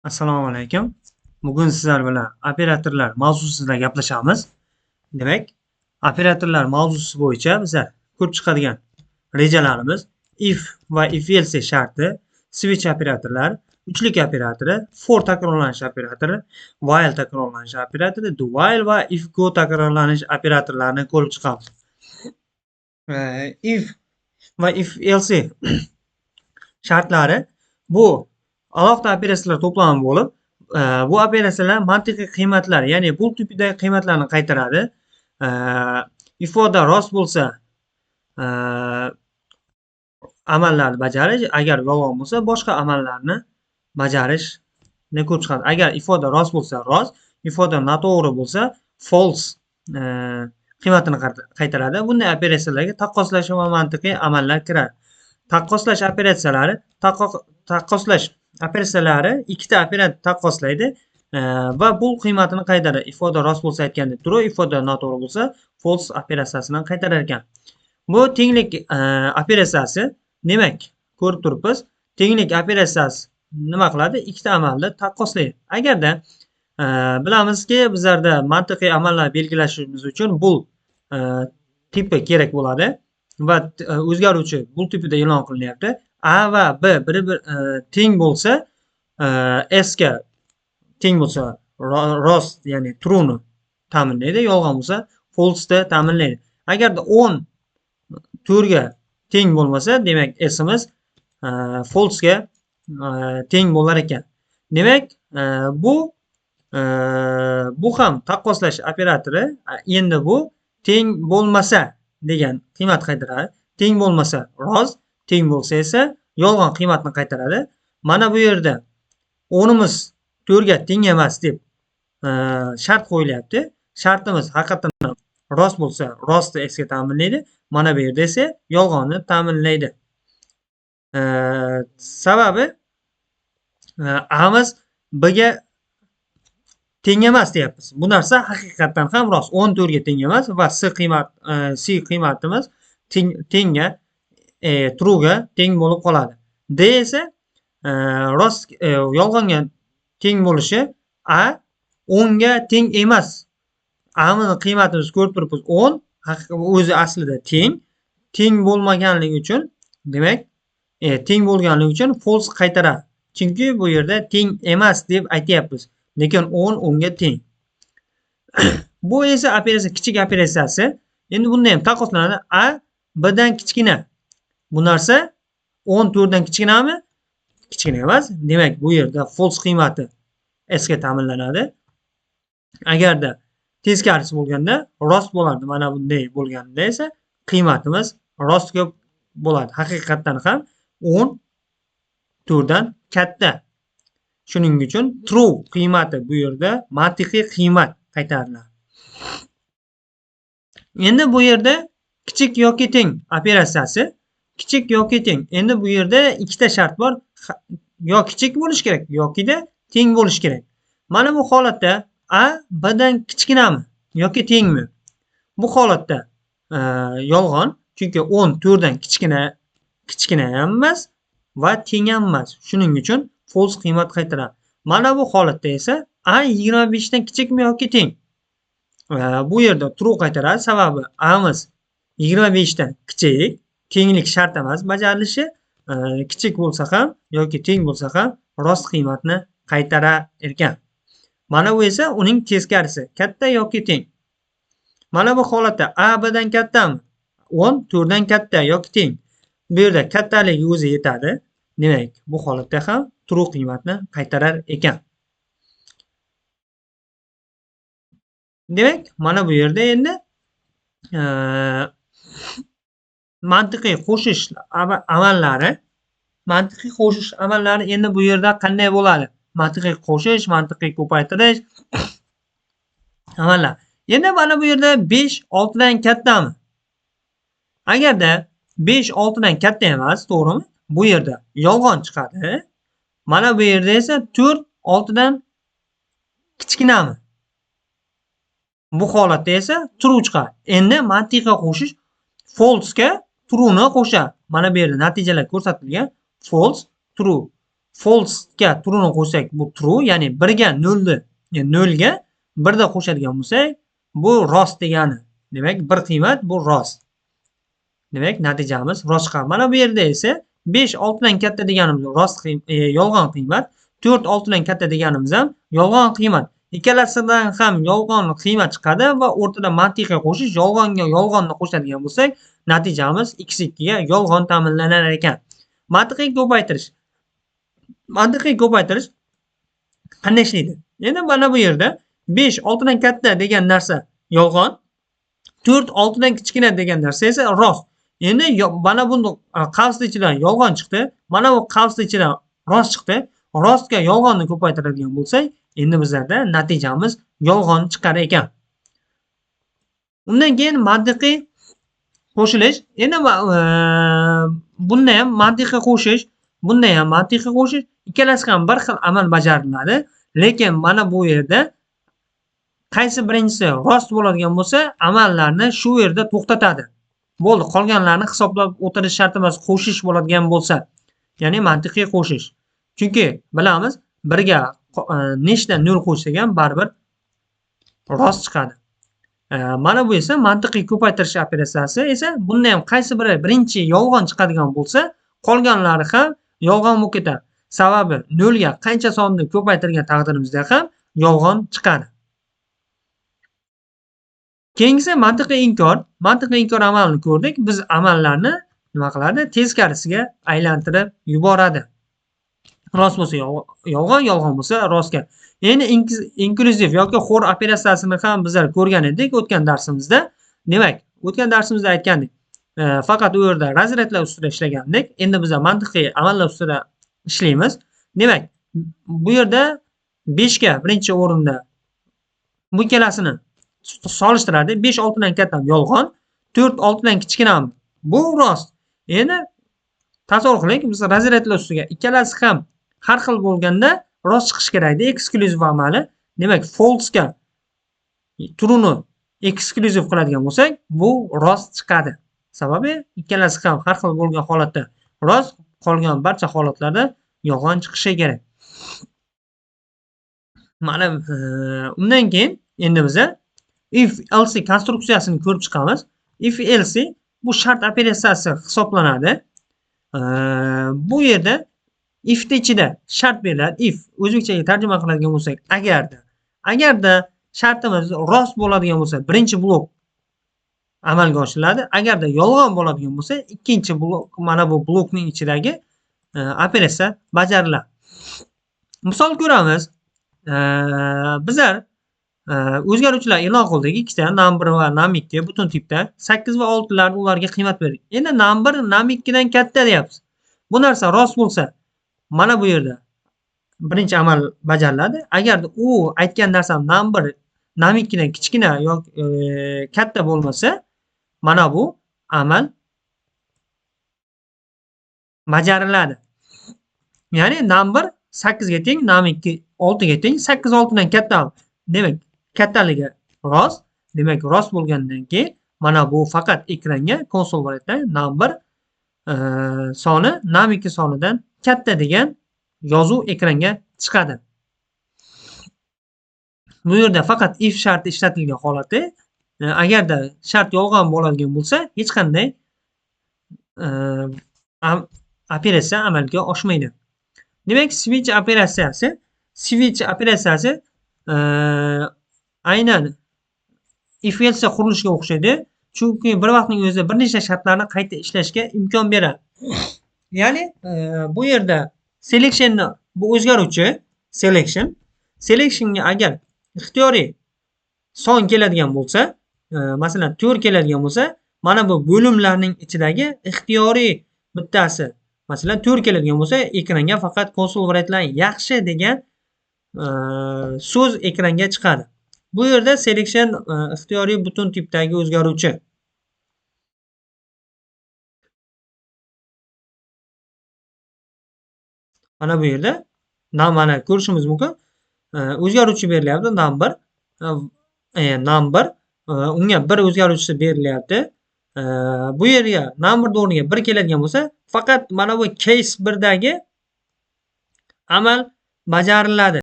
Assalomu alaykum. Bugun sizlar bilan operatorlar mavzusida gaplashamiz. Demak, operatorlar mavzusi bo'yicha bizlar ko'rib chiqadigan rejalarimiz if va if else sharti, switch operatorlar, uchlik operatori, for takrorlanish operatori, while takrorlanish operatori, do while va if go takrorlanish operatorlarini ko'rib chiqamiz. If va if else shartlari bu alohida operatsiyalar to'plami bo'lib, bu operatsiyalar mantiqiy qiymatlar, ya'ni bu tipidagi qiymatlarni qaytaradi. Ifoda rost bo'lsa, amallarni bajarish, agar yolg'on bo'lsa, boshqa amallarni bajarishni ko'rib chiqadi. Agar ifoda rost bo'lsa, rost, ifoda noto'g'ri bo'lsa, false qiymatini qaytaradi. Bunday operatsiyalarga taqqoslash va mantiqiy amallar kiradi. Taqqoslash operatsiyalari, taqqoslash operatsiyalari ikkita operator taqqoslaydi va bu qiymatini qaytaradi. Ifoda rost bo'lsa aytganda true, ifoda noto'g'ri bo'lsa false operatsiyasini qaytarar ekan. Bu tenglik operatsiyasi, demak, ko'rib turibmiz, tenglik operatsiyasi nima qiladi? Ikkita amalni taqqoslaydi. Agarda bilamizki, bizlarda mantiqiy amallar belgilashimiz uchun bu tipi kerak bo'ladi va o'zgaruvchi bu tipida e'lon qilinyapti. A va B bir-bir teng bo'lsa, S ga teng bo'lsa rost, ya'ni true'ni ta'minlaydi, yolg'on bo'lsa false'ni ta'minlaydi. Agarda 10 to'rtga teng bo'lmasa, demak S'imiz false'ga teng bo'lar ekan. Demak, bu ham taqqoslash operatori, endi bu teng bo'lmasa degan qiymat qaytaradi. Teng bo'lmasa rost, teng bo'lsa esa yolg'on qiymatni qaytaradi. Mana bu yerda 10imiz 4ga teng emas deb shart qo'yilyapti. Shartimiz haqiqatan rost bo'lsa, rostni S ga ta'minlaydi. Mana bu yerda esa yolg'onni ta'minlaydi. Sababi A'miz B ga teng emas deyapmiz. Bu narsa haqiqatan ham rost. 10 4ga teng emas va C qiymat, C qiymatimiz tengga, true'ga teng bo'lib qoladi. D esa rost, yolg'onga teng bo'lishi A 10 ga teng emas. A ni qiymatimizni ko'rib turibmiz 10, o'zi aslida teng. Teng bo'lmaganligi uchun, demak, teng bo'lganligi uchun false qaytaradi. Chunki bu yerda teng emas deb aytyapmiz. Lekin 10 10 ga teng. Bu esa operatsiya kichik operatsiyasi. Endi bunda ham taqqoslanadi. A B dan kichkina. Bu narsa 10 4 dan kichkinami? Kichkina emas. Demak, bu yerda false qiymati S ga ta'minlanadi. Agarda teskarisi bo'lganda rost bo'lardi. Mana bunday bo'lganda esa qiymatimiz rostga bo'ladi. Haqiqatdan ham 10 4 dan katta. Shuning uchun true qiymati bu yerda mantiqiy qiymat qaytariladi. Endi bu yerda kichik yoki teng operatsiyasi, kichik yoki teng. Endi bu yerda ikkita shart bor. Yo kichik bo'lish kerak, yokida teng bo'lish kerak. Mana bu holatda A B dan kichkinami yoki tengmi? Bu holatda yolg'on, chunki 10 4 dan kichkina ham emas va teng ham emas. Shuning uchun false qiymat qaytaradi. Mana bu holatda esa A 25 dan kichikmi yoki teng? Bu yerda true qaytaradi, sababi A'miz 25 dan kichik, tenglik shart emas bajarilishi, kichik bo'lsa ham yoki teng bo'lsa ham rost qiymatni qaytarar ekan. Mana bu esa uning teskarisi, katta yoki teng. Mana bu holatda A B dan kattami? 10 4 dan katta yoki teng. Bu yerda kattaligi o'zi yetadi. Demak, bu holatda ham true qiymatni qaytarar ekan. Demak, mana bu yerda endi mantiqiy qo'shish amallari, mantiqiy qo'shish amallari endi bu yerda qanday bo'ladi? Mantiqiy qo'shish, mantiqiy ko'paytirish amallar. Endi mana bu yerda 5 6 dan kattami? Agarda 5 6 dan katta emas, to'g'rimi? Bu yerda yolg'on chiqadi. Mana bu yerda esa 4 6 dan kichkinami? Bu holatda esa true chiqadi. Endi mantiqiy qo'shish false ga true'ni qo'shadi. Mana bu yerda natijalar ko'rsatilgan. False, true. False'ga true'ni qo'shsak, bu true, ya'ni 1ga 0ni, ya'ni 0ga 1da qo'shadigan bo'lsak, bu rost degani. Demak, bir qiymat bu rost. Demak, natijamiz rost chiqadi. Mana bu yerda esa 5 6 dan katta deganimiz rost yolg'on qiymat, 4 6 dan katta deganimiz ham yolg'on qiymat. Ikkalasidan ham yolg'on qiymat chiqadi va o'rtada mantiqiy qo'shish, yolg'onga yolg'onni qo'shadigan bo'lsak, natijamiz x2 ga yolg'on ta'minlanar ekan. Mantiqiy ko'paytirish. Mantiqiy ko'paytirish qanday ishlaydi? Endi mana bu yerda 5 6 dan katta degan narsa yolg'on, 4 6 dan kichkina degan narsa esa rost. Endi mana buni qavsni ichidan yolg'on chiqdi, mana bu qavsni ichidan rost chiqdi. Rostga yolg'onni ko'paytiradigan bo'lsak, endi bizlarda natijamiz yolg'on chiqar ekan. Undan keyin mantiqiy qo'shilish. Endi bunda ham mantiqiy qo'shish, bunda ham mantiqiy qo'shish, ikkalasi ham bir xil amal bajariladi, lekin mana bu yerda qaysi birinchisi rost bo'ladigan bo'lsa, amallarni shu yerda to'xtatadi. Bo'ldi, qolganlarni hisoblab o'tirish shart emas, qo'shish bo'ladigan bo'lsa, ya'ni mantiqiy qo'shish. Chunki bilamiz, birga nechta nol qo'shsak ham baribir rost chiqadi. Mana bu esa mantiqiy ko'paytirish operatsiyasi esa bunda ham qaysi biri birinchi yolg'on chiqadigan bo'lsa, qolganlari ham yolg'on bo'lib ketadi. Sababi nolga qancha sonni ko'paytirgan taqdirimizda ham yolg'on chiqadi. Keyingisi mantiqiy inkor. Mantiqiy inkor amalini ko'rdik. Biz amallarni nima qiladi? Teskarisiga aylantirib yuboradi. Rost bo'lsa yolg'on, yolg'on bo'lsa rostga. Endi inklyuziv yoki xor operatsiyasini ham bizlar ko'rgan edik o'tgan darsimizda. Demak, o'tgan darsimizda aytgandik, faqat u yerda razryadlar ustida ishlagandik. Endi biz mantiqiy amallar ustida ishlaymiz. Demak, bu yerda 5 ga birinchi o'rinda bu ikkalasini solishtiradi. 5 6 dan katta yolg'on, 4 6 dan kichkina bu rost. Endi tasavvur qiling, biz razryadlar ustiga ikkalasi ham har xil bo'lganda rost chiqish kerak edi, eksklyuziv amali. Demak, false'ga true'ni eksklyuziv qiladigan bo'lsak, bu rost chiqadi. Sababi ikkalasi ham har xil bo'lgan holatda rost, qolgan barcha holatlarda yolg'on chiqishi kerak. Mana undan keyin endi biz if else konstruksiyasini ko'rib chiqamiz. If else bu shart operatsiyasi hisoblanadi. Bu yerda if ichida shart beriladi. If o'zbekchaga tarjima qiladigan bo'lsak, agarda shartimiz rost bo'ladigan bo'lsa, birinchi blok amalga oshiriladi. Agarda yolg'on bo'ladigan bo'lsa, ikkinchi blok, mana bu blokning ichidagi operatsiya bajariladi. Misol ko'ramiz. Bizlar o'zgaruvchilar e'lon qildik. Ikkita num1 va num2 butun tipda 8 va 6 lar ularga qiymat berdik. Endi num1 num2 dan katta deyapmiz. Bu narsa rost bo'lsa, mana bu yerda birinchi amal bajariladi. Agarda u aytgan narsam num1 num2 dan kichkina yoki katta bo'lmasa, mana bu amal bajariladi. Ya'ni num1 8 ga teng, num2 6 ga teng, 8 6 dan katta. Demak, kattaligi rost. Demak, rost bo'lgandan keyin mana bu faqat ekranga konsol variantda num1 soni num2 sonidan katta degan yozuv ekranga chiqadi. Bu yerda faqat if sharti ishlatilgan holatda, agarda shart yolg'on bo'ladigan bo'lsa, hech qanday operatsiya amalga oshmaydi. Demak, switch operatsiyasi aynan if else qurilishiga o'xshaydi. Chunki bir vaqtning o'zida bir nechta shartlarni qayta ishlashga imkon beradi. Ya'ni bu yerda selectionni bu o'zgaruvchi selectionga agar ixtiyoriy son keladigan bo'lsa, masalan 4 keladigan bo'lsa, mana bu bo'limlarning ichidagi ixtiyoriy bittasi, masalan 4 keladigan bo'lsa, ekranga faqat konsol variantlar yaxshi degan so'z ekranga chiqadi. Bu yerda selection ixtiyoriy butun tipdagi o'zgaruvchi. Mana bu yerda mana ko'rishimiz mumkin. O'zgaruvchi berilyapti number, number, unga bir o'zgaruvchisi berilyapti. Bu yerga number o'rniga 1 keladigan bo'lsa, faqat mana bu case 1dagi Amal bajariladi.